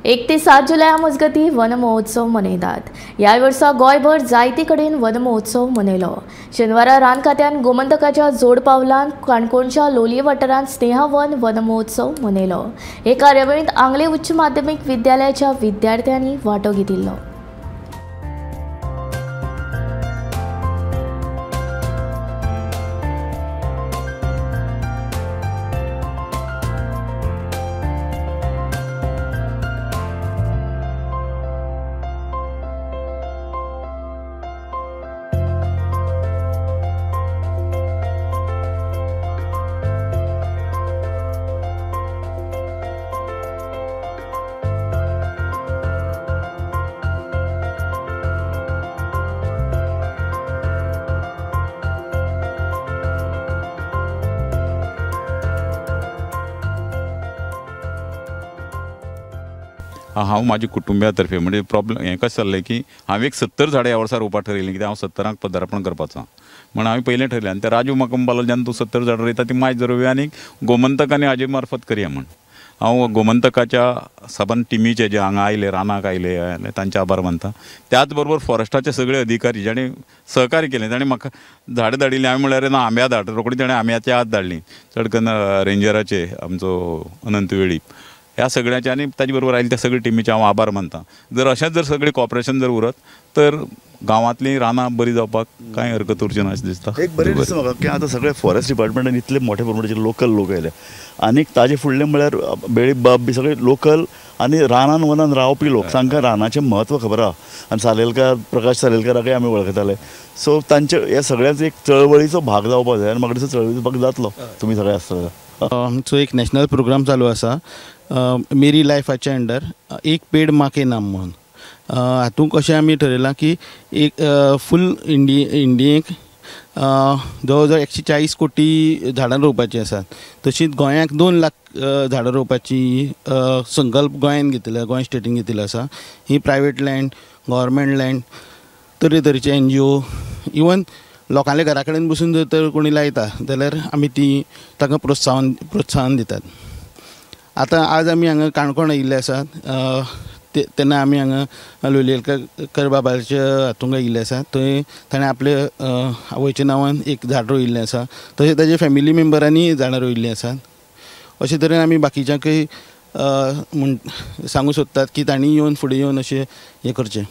1 ते 7 जुलया मजगती वन महोत्सव मनयतात. ह्या वर्सा गोंयभर जायते कडेन वन महोत्सव मनयलो. शेनवारा रान खात्यान गोमंतकाच्या जोड पावलान काणकोणच्या लोलये वाठारांत स्नेहावन वन महोत्सव मनयलो. हे कार्यावळींत आंगले उच्च माध्यमीक विद्यालयाच्या विद्यार्थ्यांनी वांटो घेतिल्लो. हांव म्हाज्या कुटुंबिया तर्फे म्हणजे प्रॉब्लम हें कशें जाल्लें की हांवें एक 70 झाडां ह्या वर्सा रोवपाक ठरयलीं, कित्याक हांव 70 पदार्पण करपाचो म्हण हांवें पयलें ठरयलें. आनी ते राजू म्हाका म्हणपाक लागलो, जेन्ना तूं 70 झाडां रोयता ती मायज रोवया आनी गोमंतक आनी हाजे मार्फत करया म्हण. हांव गोमंतकाच्या सबंद टिमीचे जे हांगा आयले, रानाक आयले, तांचे आभार मानता. त्याच बरोबर फॉरेस्टाचे सगळे अधिकारी जाणें सहकार्य केलें, ताणें म्हाका झाडां धाडिल्लीं. हांवें म्हणल्यार ना आंब्या धाड, रोखडी ताणें आंब्याची आज धाडली. चड करून रेंजराचे आमचो अनंत वेळीप ह्या सगळ्याचे आनी ताजे बरोबर आयले त्या सगळे टिमीचे हांव आभार मानता. जर अशेंच जर सगळें कॉपरेशन जर उरत तर गांवांतलीं रानां बरीं जावपाक कांय हरकत उरची ना अशें दिसता. एक बरें दिसता म्हाका की आतां सगळे फॉरेस्ट डिपार्टमेंटान इतले मोठे प्रमाणाचेर लोकल लोक आयले आनीक ताजे फुडलें म्हळ्यार बेळीप बाब बी सगळे लोकल आनी रानान वनान रावपी लोक, तांकां रानाचें म्हत्व खबर आहा. आनी सालेलकार, प्रकाश सालेलकाराकय आमी वळखताले. सो तांचे ह्या सगळ्यांचो एक चळवळीचो भाग जावपाक जाय आनी म्हाका दिसता चळवळीचो भाग जातलो तुमी सगळे आसतले. आमचो एक नॅशनल प्रोग्राम चालू आसा मेरी लायफाच्या अंडर, एक पेड माँ के नाम म्हणून. हातूंत कशें आमी ठरयलां की एक फूल इंडियेक जवळ जवळ 140 कोटी झाडां रोवपाचीं आसात. तशींच गोंयाक 2 लाख झाडां रोवपाची संकल्प गोंयान घेतिल्लो, गोंय स्टेटीन घेतिल्लो आसा. ही प्रायवेट लँड, गव्हर्मेंट लँड, तरेतरेचे NGO, even लोकांल्या घरा कडेन बसून जर तर कोणी लायता जाल्यार आमी ती तांकां प्रोत्साहन दितात. आतां आज आमी हांगा काणकोण आयिल्ले आसात, तेन्ना आमी हांगा लोलयेकर बाबाच्या हातूंत आयिल्ले आसात. थंय ताणें आपले आवयच्या नांवान एक झाड रोयिल्लें आसा, तशें ताजे फॅमिली मेंबरांनी झाडां रोयिल्लीं आसात. अशे तरेन आमी बाकीच्यांकय म्हूण सांगूंक सोदतात की तांणी येवन फुडें येवन अशें हें करचें.